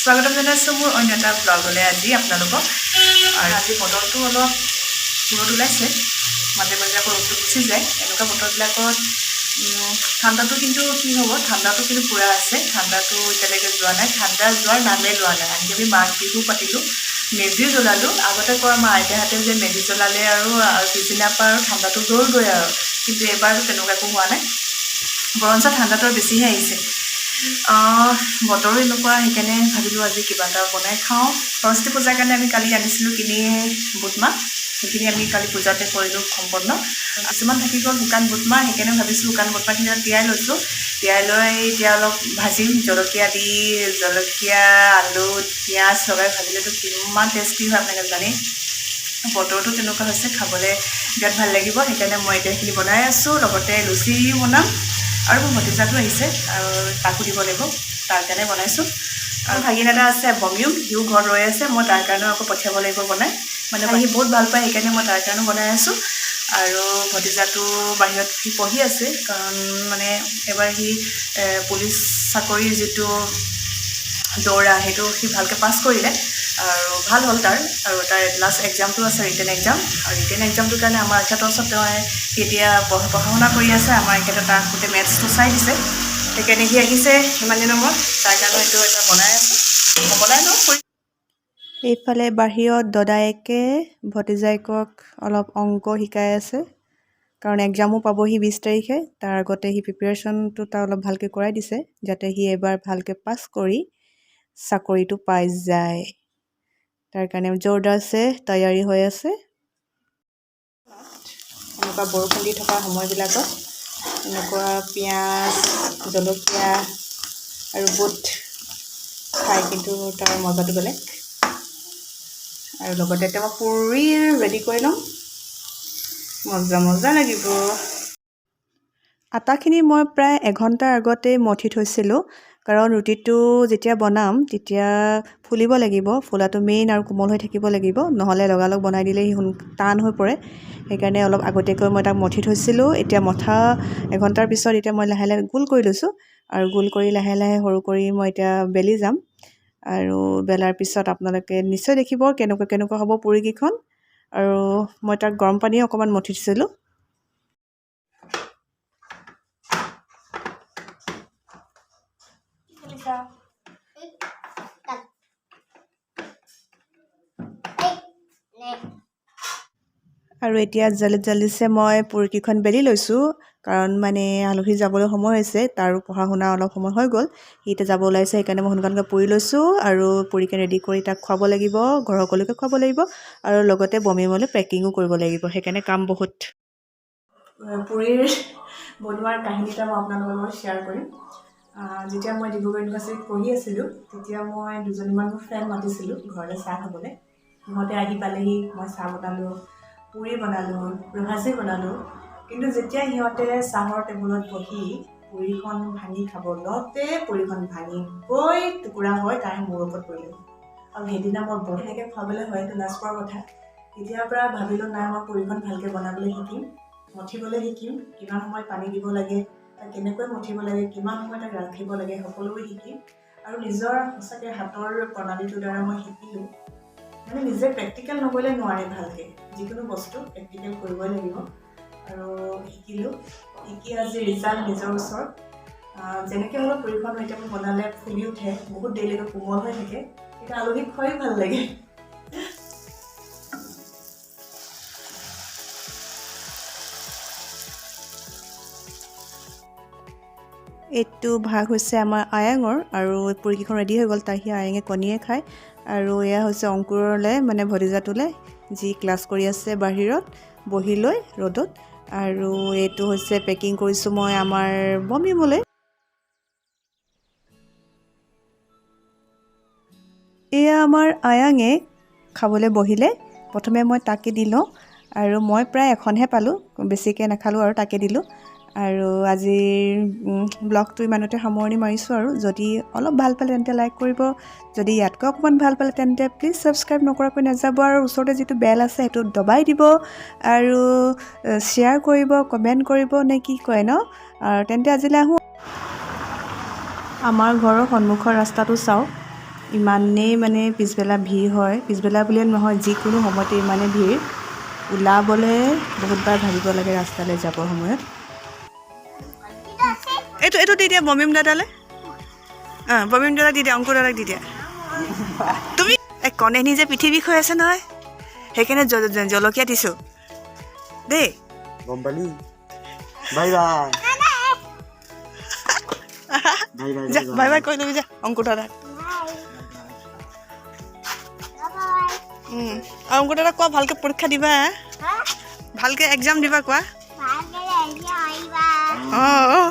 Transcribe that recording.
স্বাগতম জনাইছোঁ মোৰ অন্য এটা ব্লগলৈ আজি আপোনালোকক। আৰু আজি বতৰটো অলপ ৰ'দ ওলাইছে, মাজে মাজে আকৌ ৰ'দটো গুচি যায়। এনেকুৱা বতৰবিলাকত ঠাণ্ডাটো কিন্তু কি হ'ব, ঠাণ্ডাটো কিন্তু পূৰা আছে। ঠাণ্ডাটো এতিয়ালৈকে যোৱা নাই, ঠাণ্ডা যোৱাৰ নামেই লোৱা নাই। আনকি আমি মাঘ বিহু পাতিলোঁ, মেজিও জ্বলালোঁ। আগতে কয় আমাৰ আইতাহঁতে যে মেজি জ্বলালে আৰু আৰু পিছদিনাৰ পৰা আৰু ঠাণ্ডাটো গ'লগৈ আৰু, কিন্তু এইবাৰ তেনেকুৱা একো হোৱা নাই, বৰঞ্চ ঠাণ্ডাটো আৰু বেছিহে আহিছে। বতৰো এনেকুৱা, সেইকাৰণে ভাবিলোঁ আজি কিবা এটা বনাই খাওঁ। সৰস্বতী পূজাৰ কাৰণে আমি কালি আনিছিলোঁ কিনি বুটমাহ, সেইখিনি আমি কালি পূজাতে কৰিলোঁ সম্পন্ন। কিছুমান থাকি গ'ল শুকান বুটমাহ, সেইকাৰণে ভাবিছোঁ শুকান বুটমাহখিনি তিয়াই লৈছোঁ। তিয়াই লৈ এতিয়া অলপ ভাজিম, জলকীয়া দি, জলকীয়া আলু পিঁয়াজ লগাই ভাজিলেতো কিমান টেষ্টি হয় আপোনালোকে জানেই। বতৰটো তেনেকুৱা হৈছে, খাবলৈ বিৰাট ভাল লাগিব। সেইকাৰণে মই এতিয়া সেইখিনি বনাই আছোঁ, লগতে লুচিও বনাম। আৰু মোৰ ভতিজাটো আহিছে আৰু তাকো দিব লাগিব, তাৰ কাৰণে বনাইছোঁ। আৰু ভাগিন এটা আছে বমিও, সিও ঘৰত ৰৈ আছে, মই তাৰ কাৰণেও আকৌ পঠিয়াব লাগিব বনাই। মানে সি বহুত ভাল পায়, সেইকাৰণে মই তাৰ কাৰণেও বনাই আছোঁ। আৰু ভতিজাটো বাহিৰত সি পঢ়ি আছে, কাৰণ মানে এবাৰ সি পুলিচ চাকৰিৰ যিটো দৌৰা সেইটো সি ভালকৈ পাছ কৰিলে আৰু ভাল হ'ল তাৰ। আৰু তাৰ লাষ্ট এক্সামটো আছে, ৰিটেন এক্সাম। আৰু ৰিটেন এক্সামটোৰ কাৰণে আমাৰ এখেতৰ ওচৰত তেওঁ এতিয়া পঢ়া শুনা কৰি আছে। আমাৰ এখেতে তাক গোটেই মেথছটো চাই দিছে, সেইকাৰণে সি আহিছে ইমান দিনৰ মূৰত। তাৰ কাৰণে এইটো এটা বনাই আছোঁ, বনাই লওঁ। এইফালে বাহিৰত দদায়েকে ভতিজায়েকক অলপ অংক শিকাই আছে, কাৰণ এক্সামো পাবহি 20 তাৰিখে। তাৰ আগতে সি প্ৰিপেৰেশ্যনটো তাৰ অলপ ভালকৈ কৰাই দিছে, যাতে সি এবাৰ ভালকৈ পাছ কৰি চাকৰিটো পাই যায়। তাৰ কাৰণে জোৰদাৰছে তৈয়াৰী হৈ আছে। এনেকুৱা বৰষুণ দি থকা সময়বিলাকত এনেকুৱা পিঁয়াজ, জলকীয়া আৰু বুট খাই কিন্তু তাৰ মজাটো বেলেগ। আৰু লগতে এতিয়া মই পুৰি ৰেডি কৰি ল'ম, মজা মজা লাগিব। আটাখিনি মই প্ৰায় এঘণ্টাৰ আগতেই মথি থৈছিলোঁ, কাৰণ ৰুটিটো যেতিয়া বনাম তেতিয়া ফুলিব লাগিব, ফুলাটো মেইন আৰু কোমল হৈ থাকিব লাগিব, নহ'লে লগালগ বনাই দিলে সি টান হৈ পৰে। সেইকাৰণে অলপ আগতীয়াকৈ মই তাক মথি থৈছিলোঁ। এতিয়া মথা এঘণ্টাৰ পিছত এতিয়া মই লাহে লাহে গোল কৰি লৈছোঁ, আৰু গোল কৰি লাহে লাহে সৰু কৰি মই এতিয়া বেলি যাম। আৰু বেলাৰ পিছত আপোনালোকে নিশ্চয় দেখিব কেনেকুৱা কেনেকুৱা হ'ব পুৰিকেইখন। আৰু মই তাক গৰম পানী অকণমান মথি থৈছিলোঁ। আৰু এতিয়া জল্দি জল্দিছে মই পুৰিকেইখন বেলি লৈছোঁ, কাৰণ মানে আলহী যাবলৈ সময় হৈছে, তাৰো পঢ়া শুনা অলপ সময় হৈ গ'ল, সি এতিয়া যাব ওলাইছে, সেইকাৰণে মই সোনকালে পুৰি লৈছোঁ। আৰু পুৰিকে ৰেডি কৰি তাক খুৱাব লাগিব, ঘৰৰ সকলোকে খুৱাব লাগিব, আৰু লগতে বমিবলৈ পেকিঙো কৰিব লাগিব, সেইকাৰণে কাম বহুত। পুৰিৰ বনোৱাৰ কাহিনী এটা মই আপোনালোকৰ লগত শ্বেয়াৰ কৰিম। যেতিয়া মই ডিব্ৰুগড় ইউনিভাৰ্চিটিত পঢ়ি আছিলোঁ, তেতিয়া মই দুজনীমান মোৰ ফ্ৰেণ্ড মাতিছিলোঁ ঘৰলৈ চাহ খাবলৈ। সিহঁতে আহি পালেহি, মই চাহ বনালোঁ, পুৰি বনালোঁ, ভাজি বনালোঁ। কিন্তু যেতিয়া সিহঁতে চাহৰ টেবুলত বহি পুৰিখন ভাঙি খাব লওঁতে পুৰিখন ভাঙি গৈ টুকুৰা হৈ তাই মোৰ ওপৰত পৰিলে। আৰু সেইদিনা মই বৰ এনেকৈ খুৱাবলৈ হয়, এইটো লাজ পোৱাৰ কথা। তেতিয়াৰ পৰা ভাবিলোঁ, নাই, মই পুৰিখন ভালকৈ বনাবলৈ শিকিম, মঠিবলৈ শিকিম, কিমান সময় পানী দিব লাগে, তাক কেনেকৈ মঠিব লাগে, কিমান সময় তাক ৰাখিব লাগে, সকলোবোৰ শিকিম। আৰু নিজৰ সঁচাকৈ হাতৰ প্ৰণালীটোৰ দ্বাৰা মই শিকিলোঁ। মানে নিজে প্ৰেক্টিকেল নকৰিলে নোৱাৰে ভালকৈ, যিকোনো বস্তু প্ৰেক্টিকেল কৰিবই লাগিব। আৰু শিকিলোঁ, শিকি আজি ৰিজাল্ট নিজৰ ওচৰত। যেনেকৈ হ'লেও পুৰিখন এতিয়া মই বনালে ফুলি উঠে, বহুত দেৰিলৈকে কোমল হৈ থাকে, এতিয়া আলহীক খুৱাইও ভাল লাগে। এইটো ভাগ হৈছে আমাৰ আয়াঙৰ, আৰু পুৰিকেইখন ৰেডি হৈ গ'ল, তাৰ সি আয়াঙে কণীয়ে খায়। আৰু এয়া হৈছে অংকুৰলৈ, মানে ভতিজাটোলৈ, যি ক্লাছ কৰি আছে বাহিৰত বহি লৈ ৰ'দত। আৰু এইটো হৈছে পেকিং কৰিছোঁ মই আমাৰ বমিবলৈ। এয়া আমাৰ আয়াঙে খাবলৈ বহিলে, প্ৰথমে মই তাকে দিলোঁ, আৰু মই প্ৰায় এখনহে পালোঁ, বেছিকৈ নাখালোঁ আৰু তাকে দিলোঁ। আৰু আজিৰ ব্লগটো ইমানতে সামৰণি মাৰিছোঁ। আৰু যদি অলপ ভাল পালে তেন্তে লাইক কৰিব, যদি ইয়াতকৈ অকণমান ভাল পালে তেন্তে প্লিজ ছাবস্ক্ৰাইব নকৰাকৈ নাযাব, আৰু ওচৰতে যিটো বেল আছে সেইটো দবাই দিব, আৰু শ্বেয়াৰ কৰিব, কমেণ্ট কৰিব নে কি কয় ন। আৰু তেন্তে আজিলৈ আহোঁ। আমাৰ ঘৰৰ সন্মুখৰ ৰাস্তাটো চাওক। ইমানেই মানে পিছবেলা ভিৰ হয়। পিছবেলা বুলিয়ে নহয়, যিকোনো সময়তে ইমানেই ভিৰ, ওলাবলৈ বহুতবাৰ ভাবিব লাগে ৰাস্তালৈ যাবৰ সময়ত। এইটো দি দিয়া বমিম দাদালৈ। অঁ, বমিম দাদাক দি দিয়া, অংকুৰ দাদাক দি দিয়া তুমি। এই কণে নিজে পিঠি বিষ হৈ আছে নহয়, সেইকাৰণে জলকীয়া দিছোঁ দেই। গম পালি? Bye bye bye bye. যা, বাই বাই কৈ ল'বি যা অংকুৰ দাদাক। আৰু অংকুৰ দাদাক কোৱা, ভালকৈ পৰীক্ষা দিবা, ভালকৈ এক্সাম দিবা কোৱা। অঁ অঁ।